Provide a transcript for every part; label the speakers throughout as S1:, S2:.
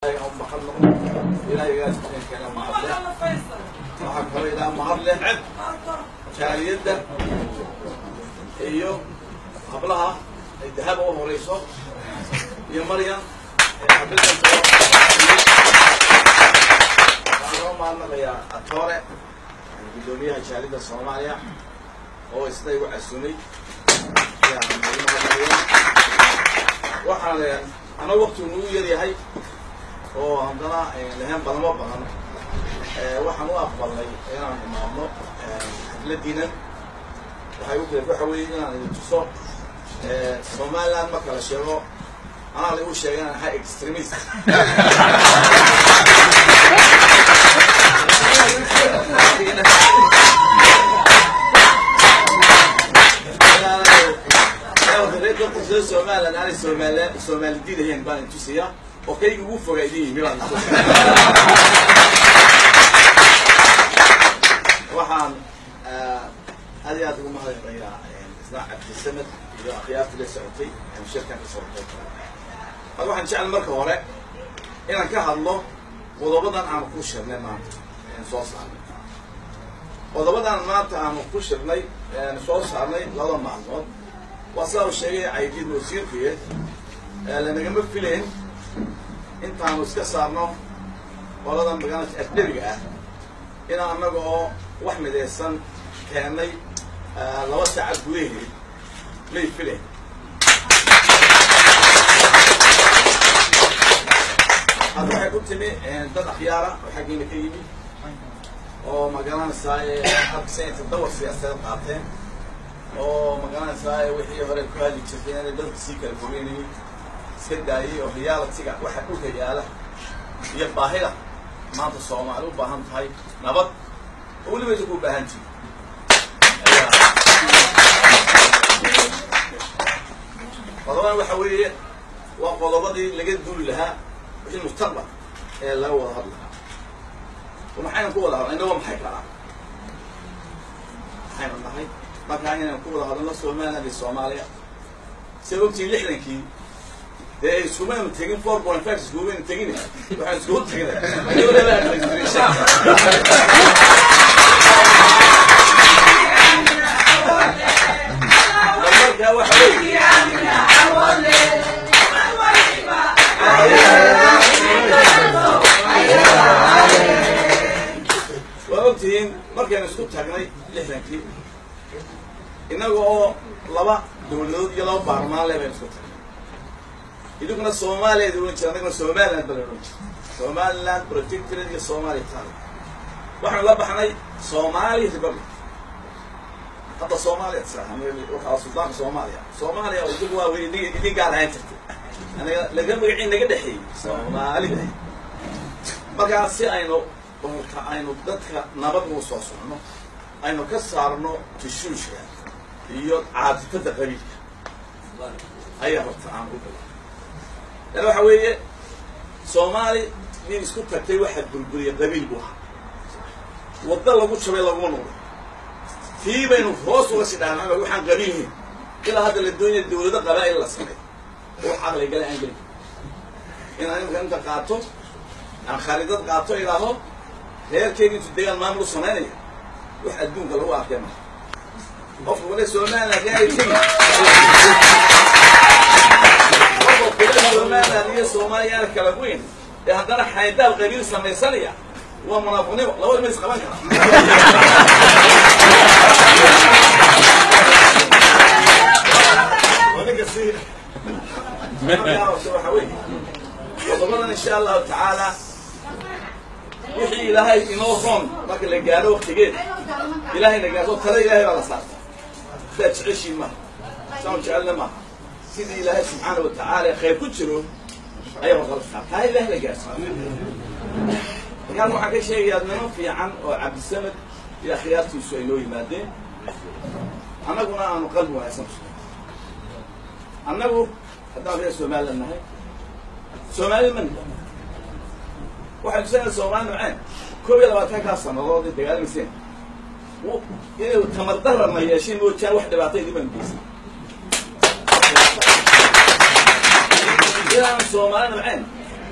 S1: Ilaahay mahadnaqo, Ilaahay keena mahadle. Waxaa kaloo Ilaah mahadle jaaliyadda iyo hablaha ay Dahaba u horeyso iyo Maryam xabidan. Waxaan loo mahadnaqayaa Atoore, guddoomiyaha jaaliyadda Soomaaliya, oo isna igu casuumay. Waxaan ana waktigu nagu yar yahay oo haddana lahayn balamo badan, waxaan u aqbalnay inaan imaadno xafladiinan. Waxay u kale waxa weeye inaan idin tuso Somaliland. Marka la sheego anaa la igu sheegay inaan ahay extremist. Somaliland aanay Somaliland Soomaali diidahayn baan idin tusiyaa, oo kayga ugu fogaa idin yimi baan tusiyaa. Waxaan aad iyo aad ugu mahadnaqayaa isna Cabdisamed iyo akhyaartii la socotay shirkan ka soo qayb. Hadda waxaan jecel marka hore inaan ka hadlo qodobadan aanu ku shirnay maanta, soo saarnay. Qodobadan maanta aanu ku shirnay, soo saarnay 2 maalmood, waa sidaa uu sheegay Caydiid wasiirkuye. Lanagama filayn intaanu iska saarno qoladan magaalada ajnabiga ah inaan annaga oo wax midaysan keennay 2 saacad gudaheed, may filayn. Hadda waxay ku timi dad akhyaara oo xaggiina ka yimi oo magaranaysaa arkaysa intay dawar siyaasadeed qaateen oo magaranaysaa wixii hore ku hadli jirtay inay dadka sii kala fogeynayay iska daayay, oo reality-ga waxa dhulka yaala iyo baahida maanta Soomaali u baahan tahay nabad oo weliba idinku u baahan tihi. Qodobadan waxa weeye waa qodobadii laga duuli lahaa wixii mustaqbal ee laga wada hadli lahaa. Maxaynu ku wada hadlna inagoo maxay kalaa maxaynu nahay? Markaa inaynu ku wada hadalno Somaliland iyo Soomaaliya, siad ogtihiin 60-kii dee iskumaynu tegin 4.5, iskumaynu tegin, waxaan iskugu tegnay administration. Markaa waxa wey waa ogtihiin markaynu isku tagnay 60-kii innaga oo 2 dawladood iyo 2 baarlamaan le baynu isku tagnay. Idinkuna Soomaaliya ohan jira, annaguna Somaliland ba la odhan jira, Somaliland Protectorate iyo Somalia Tali. Waxaanu la baxnay Somali Republic. Hadda Soomaaliya waxaa suldaanka Soomaaliya, Soomaaliya idigu waa idin gaar ahaan jirtay, anaga laga magacii naga dhexeeyey Soomaalida. Markaa si aynu horta aynu dadka nabad ugu soo socno, aynu ka saarno tushuushka iyo caatifada qabiilka ayaa horta aan u bila. Lan waxa weeye Soomaali nin isku tagtay waxa burburiyay qabiil buu ahaa, waddo lagu jabay laguma noqdo. Tii baynu hoos uga sii dhaarnay waxaan qabiilhiin ilaa hadda la doonaya dawlado qabaa'il la samey oo wax caqli gale aan gelin. Inaan imika inta qaato aan khariidad qaato idhaaho reerkeyga intu degaan maamul u samaynaya, wax adduunka lagu arkay maha. Qofka kule Somaliland reeray tegi, qofka kule Somaliland iyo Soomaaliya aan kala goyn ee haddana xaydaab qabiil samaysanaya waa munaafiqnimo. Labada ma is qaban kara. Waxa wey qodobadan insha Allahu tacaala wixii Ilaahay inoo roon marka la gaaro waktigeed Ilaahayna gaarso. Tala Ilahay baa la saarta, sidaad jeceshiin maaha, saan jecelna maaha, sidii Ilaahay subxaana watacaala khayr ku jiro ayaa horta la saarta, taa Ilahay la gaarso. Markaan waxaan ka sheegayaa niman fiican oo Cabdisamed iyo akhyaartiisu ay noo yimaadeen, annaguna aanu qalbi wanaagsan tusnay. Annagu haddaan reer Somaliland nahay, Soomaali ma nihi, waxay tusanaya Soomaali noceen 21-kaa sanadood ay dagaalamayseen inay tamar darana yeesheen moojaan wax dhibaata idin baan geysan. Inaan Soomaali noceen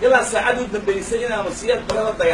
S1: Ilaa saacadii u dambeysay inaanu Siyaad Bare la dagaal.